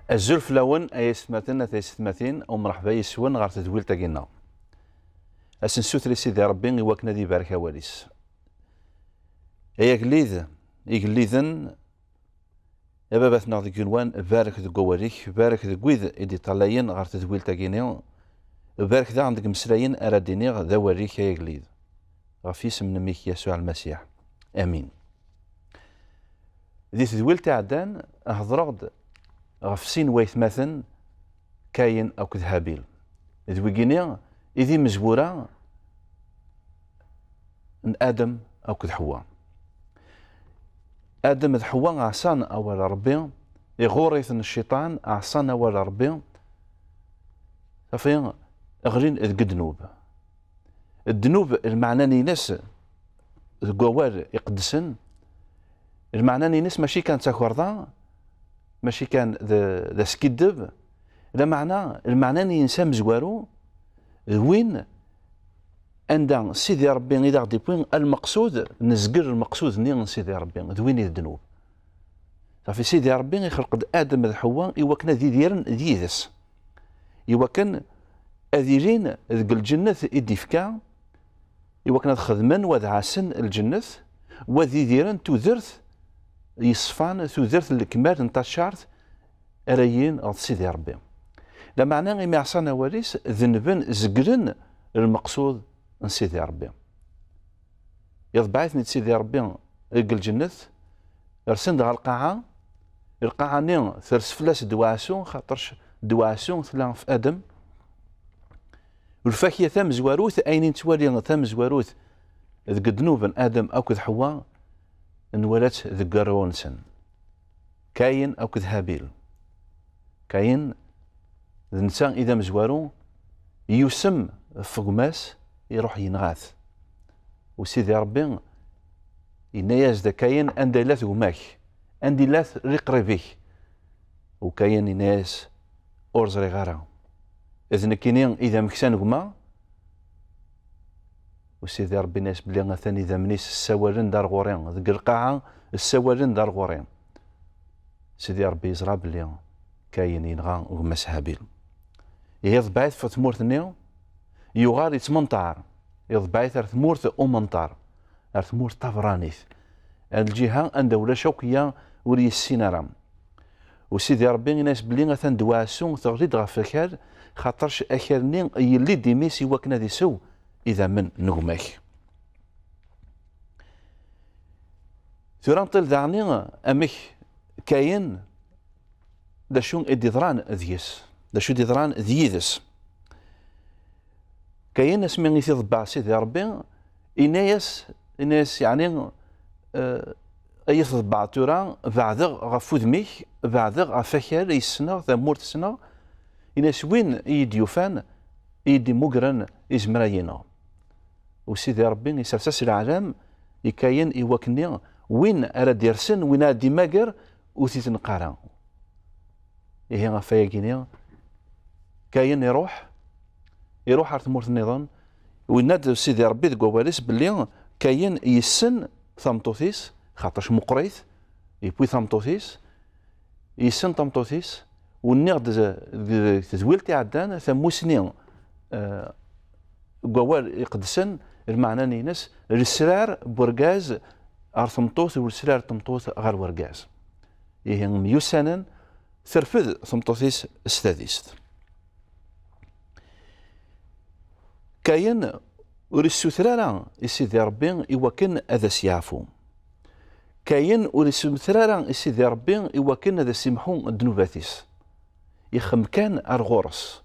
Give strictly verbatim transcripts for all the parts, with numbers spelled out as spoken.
Azul fell-awen, ay aysetmaten, at aysetmatin, u mreḥba yes-wen ɣer tedwilt-agi-nneɣ. Ad s-nessuter i Sidi Ṛebbi i wakken ad ibarek awal-is. Ay agellid, igelliden, a baba-tneɣ deg igenwan, barek deg wawal-ik, barek deg wid i d-iṭṭalayen ɣer tedwilt-agi-nni, barek daɣen deg imeslayen ara d-iniɣ d awal-ik, ay agellid. Ɣef yisem n mmi-k Yasuɛ Lmasiḥ. Amin. Di tedwilt iɛeddan, hedreɣ-d ɣef sin waytmaten, Kayin akked Habil. D wigini i d imezwura n Adem akked Ḥewwa. Adem d Ḥewwa ɛṣan awal n Ṛebbi, iɣurr-iten cciṭan, ɛṣan awal n Ṛebbi, safi, ɣlin deg ddnub. Ddnub, lmeɛna-ines deg wawal iqedsen, lmeɛna-ines mačči kan d takerḍa, mačči kan d, d askiddeb, lameɛna, lmeɛna-ines amezwaru d win anda Sidi Ṛebbi i d aɣ-d-iwwi lmeqsud, nezgel lmeqsud-nni n Sidi Ṛebbi, d win i d ddnub. Safi, Sidi Ṛebbi ixleq-d Adem d Ḥewwa i wakken ad idiren d yid-s, i wakken ad ilin deg lǧennet i d-ifka, i wakken ad xedmen, wa ad ɛassen lǧennet, wa ad idiren tudert yeṣfan, tudert n lekmal n taččart ara yilin ɣer Sidi Ṛebbi. Lameɛna imi ɛṣan awal-is, denben, zeglen lmeqsud n Sidi Ṛebbi. Iḍbeɛ-iten-id Sidi Ṛebbi deg lǧennet, rsen-d ɣer lqaɛa, lqaɛa-nni ters fell-as ddwaɛsu, xaṭerc ddwaɛsu tella ɣef Adem. Lfakya tamezwarut, ayen i nettwali tamezwarut deg ddnub n Adem akked Ḥewwa, nwala-tt deg warraw-nsen. Kayin akked Habil. Kayin, d netta i d amezwaru, yusem ɣef gma-s, iruḥ yenɣa-t. U Sidi Ṛebbi yenna-yas-d: "A Kayin, anda yella gma-k? Anda yella liqrib-ik?" U Kayin yenna-yas: "Ur ẓriɣ ara. D nekkini i d ameksa n gma." U Sidi Ṛebbi yenna-yas belli atan idammen-is ssawalen-d ar ɣur-i, deg lqaɛa ssawalen-d ar ɣur-i. Sidi Ṛebbi yeẓra belli Kayin yenɣa gma-s Habil. Ihi iḍbeɛ-it ɣef tmurt-nni, yuɣal yettmenṭar, iḍbeɛ-it ar tmurt umenṭar, ar tmurt taberranit, ar lǧiha anda ulac akk ya ur yessin ara. U Sidi Ṛebbi yenna-yas belli atan ddwaɛsu teɣli-d ɣef akal, xaṭerc akal-nni yelli-d imi-s i wakken ad isew idammen n gma-k. Tura nṭil daɣni amek Kayin, d acu i d-iḍran deg-s, d acu i d-iḍran d yid-s. Kayin, asmi i t-iḍebbeɛ Sidi Ṛebbi, yenna-yas, yenna-yas, yeɛni, eh, ay iḍebbeɛ tura, beɛdeɣ ɣef wudem-ik, beɛdeɣ ɣef akal i ssneɣ, tamurt ssneɣ, yenna-yas, win i yi-d-yufan, i yi-d-immugren, izmer ad yi-ineɣ. U Sidi Ṛebbi isers-as leɛlam i Kayin i wakken-nni win ara d-irsen, win ara d-imager, ur t-itneq ara. Ihi ɣef wayagi-nni, Kayin iruḥ, iruḥ ar tmurt nniḍen, u yenna-d Sidi Ṛebbi deg wawal-is belli Kayin yessen tameṭṭut-is, xaṭerc meqqrit, yewwi tameṭṭut-is, yessen tameṭṭut-is, u nniɣ-d deg tedwilt iɛeddan, tamusni, eh, deg wawal iqedsen, lmeɛna-ines, lesrar n urgaz ɣer tmeṭṭut, u lesrar n tmeṭṭut ɣer urgaz. Ihi myussanen, terfed tmeṭṭut-is s tadist. Kayin ur issuter ara i Sidi Ṛebbi i wakken ad as-yeɛfu. Kayin ur issuter ara i Sidi Ṛebbi i wakken ad as-imḥu ddnubat-is. Ixem kan ar ɣur-s.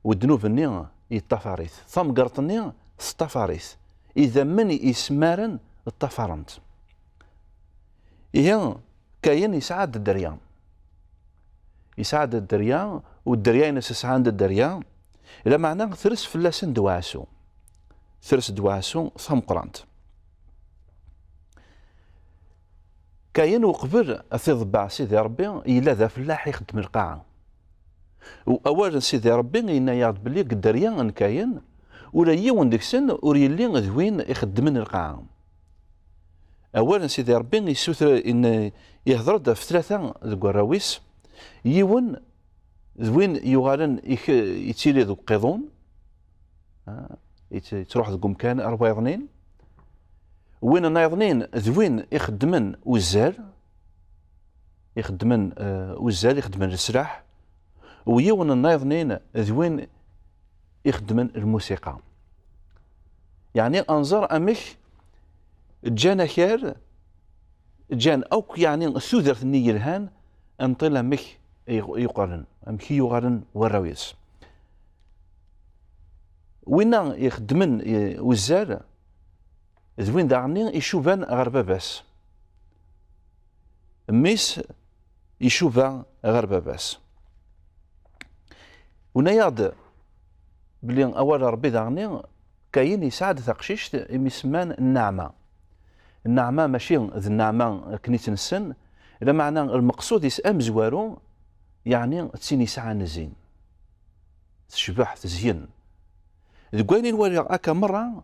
U ddnub-nni yeṭṭafar-it. Tamgerḍt-nni teṭṭafar-it. Idammen yesmaren ṭṭafaren-t. Ihi, Kayin yesɛa-d dderya. Yesɛa-d dderya, u dderya-ines sɛan-d dderya, lameɛna tres fell-asen ddwaɛsu. Tres ddwaɛsu tameqqrant. Kayin, uqbel ad t-iḍebbeɛ Sidi Ṛebbi, yella d afellaḥ ixeddem lqaɛa. U awal n Sidi Ṛebbi yenna-yaɣ-d belli deg dderya n Kayin, ula yiwen deg-sen ur yelli d win ixeddmen lqaɛa. Awal n Sidi Ṛebbi yessuter, in-, ihder-d ɣef tlata deg warraw-is. Yiwen d win yuɣalen ik-, yettili deg uqiḍun, ah, yett-, yettruḥ deg umkan ar wayeḍnin. Win nniḍnin d win ixeddmen uzzal, ixeddmen, eh, uzzal, ixeddmen leslaḥ, u yiwen nniḍnin d win ixeddmen lmusiqa. Yeɛni, ad nẓer amek ǧǧan akal, ǧǧan akk, yeɛni, tudert-nni yelhan, amṭil amek i yuɣ-, yuqalen, amek i yuɣalen warraw-is. Winna ixeddmen, eh, uzzal, d win daɣen icuban ɣer baba-s. Mmi-s icuba ɣer baba-s. Unna-yaɣ-d belli awal n Ṛebbi daɣen, Kayin yesɛa-d taqcict imi semman Nnaɛma. Nnaɛma mačči d nneɛma akken i tt-nessen, lameɛna lmeqsud-is amezwaru, yeɛni d tin yesɛan zzin. Tecbeḥ, tezyen. Deg wayen i nwala akka merra,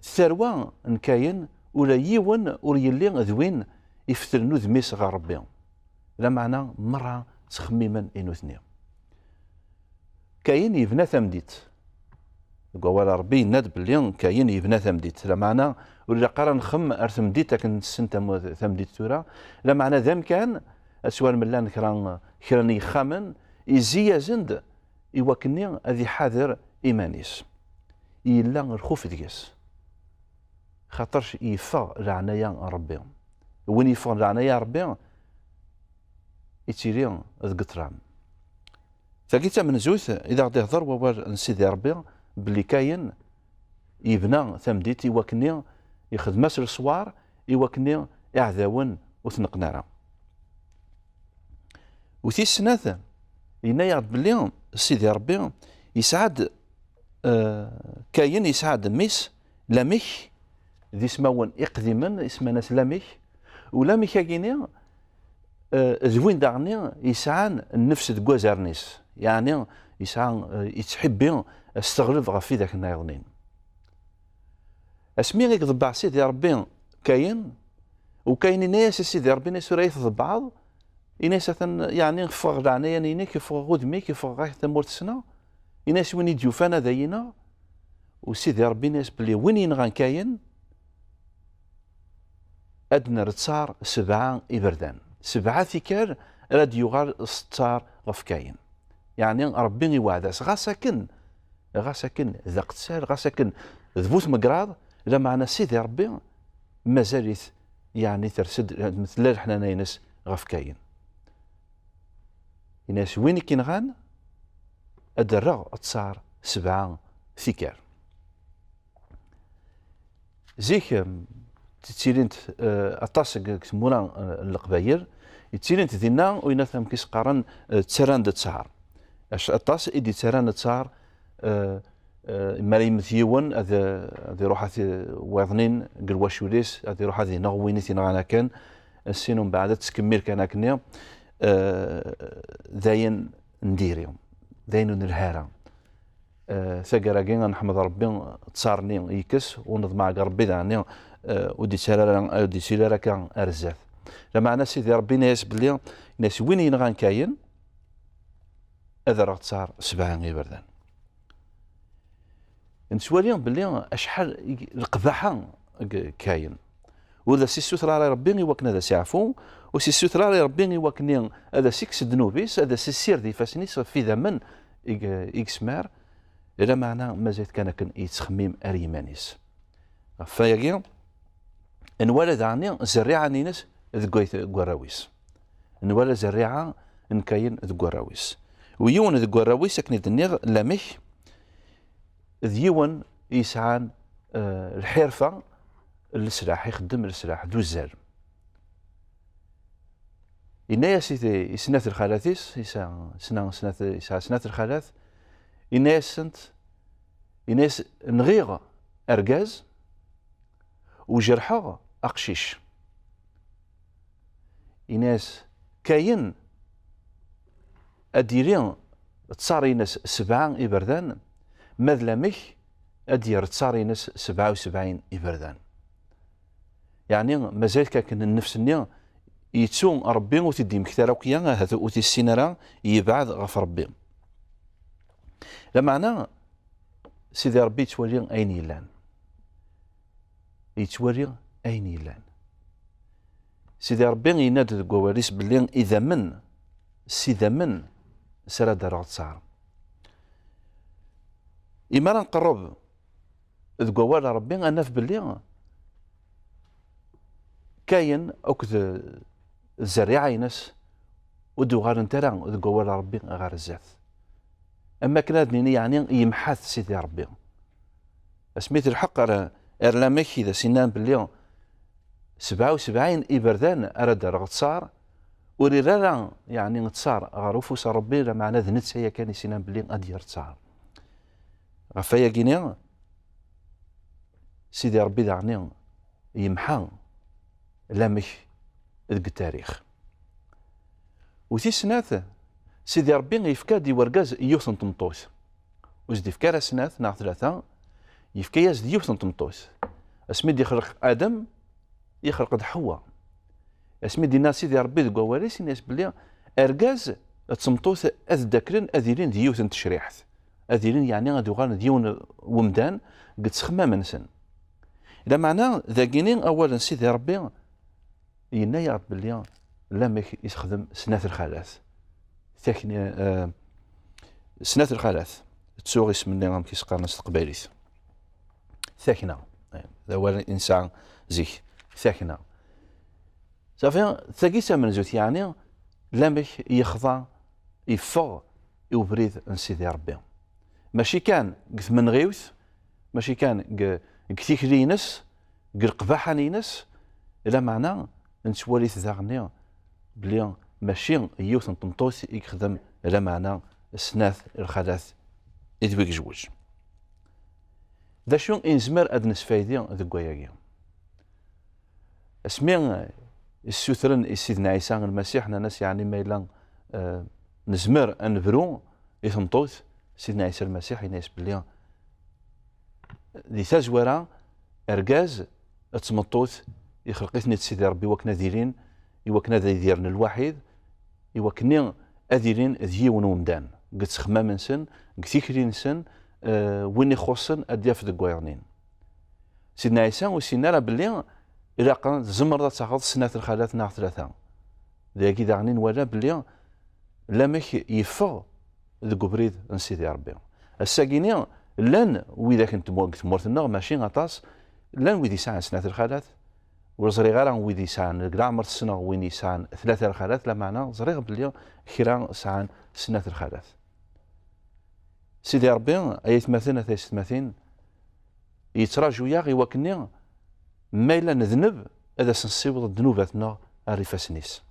tarwa n Kayin, ula yiwen ur yelli d win ifetlen udem-is ɣer Ṛebbi. Lameɛna merra ttxemmimen i nutni. Kayin yebna tamdint. Deg wawal n Ṛebbi yenna-d belli Kayin yebna tamdint. Lameɛna ur ilaq ara nxemmem ar temdint akken nessen tam-, tamdint tura. Lameɛna d amkan, ad twalem llan kra, kra n yexxamen, izzi-yasen-d i wakken ad iḥader iman-is. Yella lxuf deg-s. Xaṭerc yeffeɣ leɛnaya n Ṛebbi. Win yeffɣen leɛnaya n Ṛebbi, ittili deg ṭṭlam. Tagi d tamenzut i d aɣ-d-ihḍer wawal n Sidi Ṛebbi, belli Kayin yebna tamdint i wakken ixdem-as leṣwar, i wakken iɛdawen ur t-neqqen ara. U tis snat, yenna-yaɣ-d belli Sidi Ṛebbi yesɛa-d, eh, Kayin yesɛa-d mmi-s, Lamek, d ismawen iqdimen, isman-as Lamek. U Lamek-agi-ni, eh, d win daɣen yesɛan nnefs deg wazaren-is. Yeɛni, yesɛa, eh, yettḥibbi ad s-teɣleb ɣef widak nniḍen. Asmi i iḍebbeɛ Sidi Ṛebbi Kayin, u Kayin yenna-yas i Sidi Ṛebbi, yenna-yas: "Tura i tḍebbɛeḍ?" Yenna-yas: "Atan, yeɛni, ffɣeɣ leɛnaya-inek, ffɣeɣ udem-ik, ffɣeɣ-ak tamurt ssneɣ." Yenna-yas: "Win i d-yufan ad ay-ineɣ." U Sidi Ṛebbi yenna-yas belli win yenɣan Kayin, ad d-nerr ttaṛ sebɛa iberdan. Sebɛa tikkal ara d-yuɣal s ttaṛ ɣef Kayin. Yeɛni Ṛebbi iweɛɛed-as, ɣas akken, ɣas akken d aqettal, ɣas akken d bu tmegraḍ, lameɛna Sidi Ṛebbi mazal-it, yeɛni ters-d, tella leḥnana-ines ɣef Kayin. Yenna-yas: "Win i k-inɣan, ad d-rreɣ ttaṛ sebɛa tikkal." Zik, em, ttilint, eh, aṭas deg, deg tmura, eh, n Leqbayel, ttilint dinna, u yenna-t amek i s-qqaren, eh, ttarran-d ttaṛ. Ac-, aṭas i d-ittarran ttaṛ, eh, eh, mi ara yemmet yiwen, ad, ad iruḥ ad t-, wayeḍnin deg lwacul-is, ad iruḥ ad ineɣ win i t-inɣan akken, sin umbeɛd ad tettkemmil kan akkenni, eh, d ayen n diri, d ayen ur nelhi ara. Eh, taggara-agi, ad neḥmed Ṛebbi, ttaṛ-nni yekkes, u neḍmeɛ deg Ṛebbi daɣen, eh, ur d-ittarra ara, ur d-ittili ara akka ar zdat. Lameɛna Sidi Ṛebbi yenna-yas belli, yenna-yas: "Win yenɣan Kayin, ad rreɣ ttaṛ sebɛa iberdan." Nettwali belli acḥal i, leqbaḥa deg Kayin. Ur d as-issuter ara i Ṛebbi i wakken ad as-iɛfu, ur s-issuter ara i Ṛebbi i wakken ad as-ikkes ddnub-is, ad as-issired ifassen-is ɣef idammen i, i yesmar, lameɛna mazal kan akken yettxemmim ar yiman-is. Ɣef wayagi, nwala daɣen zerriɛa-nni-ines deg wayt-, deg warraw-is. Nwala zerriɛa n Kayin deg warraw-is. U yiwen deg warraw-is, akken i d-nniɣ, Lamek, d yiwen yesɛan, eh, lḥirfa n leslaḥ, ixeddem leslaḥ d uzzal. Yenna-yas i t-, i snat lxalat-is, yesɛa sna-, snat, yesɛa snat lxalat, yenna-yasent, yenna-yas: "Nɣiɣ argaz, u jerḥeɣ aqcic." Yenna-yas: "Kayin ad d-yili ttaṛ-ines sebɛa iberdan, ma d Lamek ad d-yerr ttaṛ-ines sebɛa u sebɛin iberdan." Yeɛni mazal-it akken nnefs-nni yettu Ṛebbi, ur t-id-yemmekti ara akk-ya, ahat ur t-issin ara, yebɛed ɣef Ṛebbi. Lameɛna Sidi Ṛebbi yettwali ayen yellan. Yettwali ayen yellan. Sidi Ṛebbi yenna-d deg wawal-is belli idammen s idammen s ara d-rreɣ ttaṛ. Imi ara nqerreb deg wawal n Ṛebbi, ad naf belli Kayen akked zzerriɛa-ines ur d-uɣalent ara deg wawal n Ṛebbi ɣer zdat. Am wakken ad nini, yeɛni, yemḥa-t Sidi Ṛebbi. Asmi telḥeq ar, ar Lamek i d as-innan belli sebɛa u sebɛin iberdan ara d-rreɣ ttaṛ, ur irra ara, yeɛni, ttaṛ ɣer ufus n Ṛebbi, lameɛna d netta yakan i s-innan belli ad d-yerr ttaṛ. Ɣef wayagi-ni, Sidi Ṛebbi daɣni yemḥa Lamek deg tarix. U tis snat, Sidi Ṛebbi yefka-d i wergaz yiwet n tmeṭṭut. Ur s-d-yefki ara snat neɣ tlata, yefka-yas-d yiwet n tmeṭṭut. Asmi d-yexleq Adem, yexleq-d Ḥewwa. Asmi d-yenna Sidi Ṛebbi deg wawal-is, yenna-yas belli argaz d tmeṭṭut ad ddaklen, ad ilin d yiwet n tecriḥt. Ad ilin, yeɛni ad uɣalen d yiwen n wemdan deg ttexmam-nsen. Lameɛna dagini awal n Sidi Ṛebbi yenna-yaɣ-d belli Lamek i texdem snat lxalat. Takni, eh, snat lxalat. Ttuɣ isem-nni amek i s-qqaren s teqbaylit. Takna. Eh, d awal i nesɛa zik. Takna. Safi, tagi d tamenzut, yeɛni Lamek yexḍa, yeffeɣ i ubrid n Sidi Ṛebbi. Mačči kan deg tmenɣiwt, mačči kan deg, deg tikli-ines, deg leqbaḥa-ines, lameɛna nettwali-t daɣenni belli mačči yiwet n tmeṭṭut i yexdem, lameɛna snat lxalat i d wi yezweǧ. D acu i nezmer ad nesfaydi deg wayagi? Asmi, eh, ssutren i Sidna Ɛisa Lmasiḥ, nnan-as, yeɛni ma yella, eh, nezmer ad nebru i tmeṭṭut, Sidna Ɛisa Lmasiḥ yenna-yas belli di tazwara, argaz d tmeṭṭut ixleq-iten-id Sidi Ṛebbi i wakken ad ilin, i wakken ad idiren lwaḥid, i wakken ad ilin d yiwen umdan deg ttexmam-nsen, deg tikli-nsen, eh, win ixuṣṣen ad d-yaf deg wayeḍnin. Sidna Ɛisa ur s-yenna ara belli ilaq tzemreḍ ad taɣeḍ snat lxalat neɣ tlata. Dagi daɣen i nwala belli Lamek yeffeɣ deg ubrid n Sidi Ṛebbi. Ass-agi-ni llan widak n tmu-, deg tmurt-nneɣ, mačči aṭas, llan wid yesɛan snat lxalat, ur ẓriɣ ara wid yesɛan, deg leɛmer tessneɣ win yesɛan tlata lxalat, lameɛna ẓriɣ belli kra sɛan snat lxalat. Sidi Ṛebbi, ay atmaten, a taysetmatin, yettraǧu-yaɣ i wakken-nni, ma yella nedneb, ad as-nessiweḍ ddnubat-nneɣ ar ifassen-is.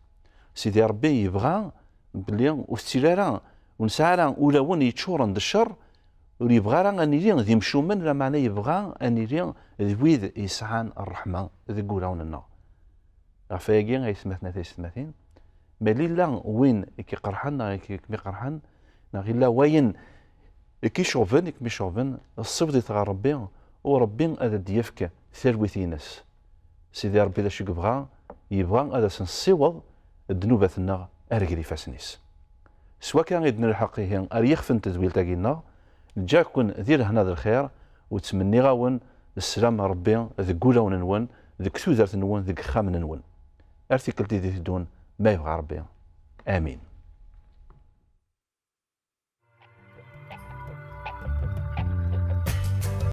Sidi Ṛebbi yebɣa belli ur tettili ara, ur nesɛi ara ulawen yeččuren d cceṛ, ur yebɣi ara ad nili d imcumen, lameɛna yebɣa ad nili d wid yesɛan ṛṛeḥma deg wulawen-nneɣ. Ɣef wayagi, ay atmaten, a taysetmatin, ma yella win i k-iqerḥen neɣ i k-, i kem-iqerḥen, neɣ yella wayen i k-iceɣben, i kem-iceɣben, ssiweḍ-it ɣer Ṛebbi, u Ṛebbi ad d-yefk talwit-ines. Sidi Ṛebbi d acu i yebɣa? Yebɣa ad as-nessiweḍ ddnubat-nneɣ ar ger ifassen-is. S wakka i d-nelḥeq ihi ar yixef n tedwilt-agi-nneɣ, neǧǧa-ken di lehna d lxir, u ttmenniɣ-awen sslam n Ṛebbi deg wulawen-nwen, deg tudert-nwen, deg yexxamen-nwen. Ar tikkelt i d-iteddun, ma yebɣa Ṛebbi. Amin.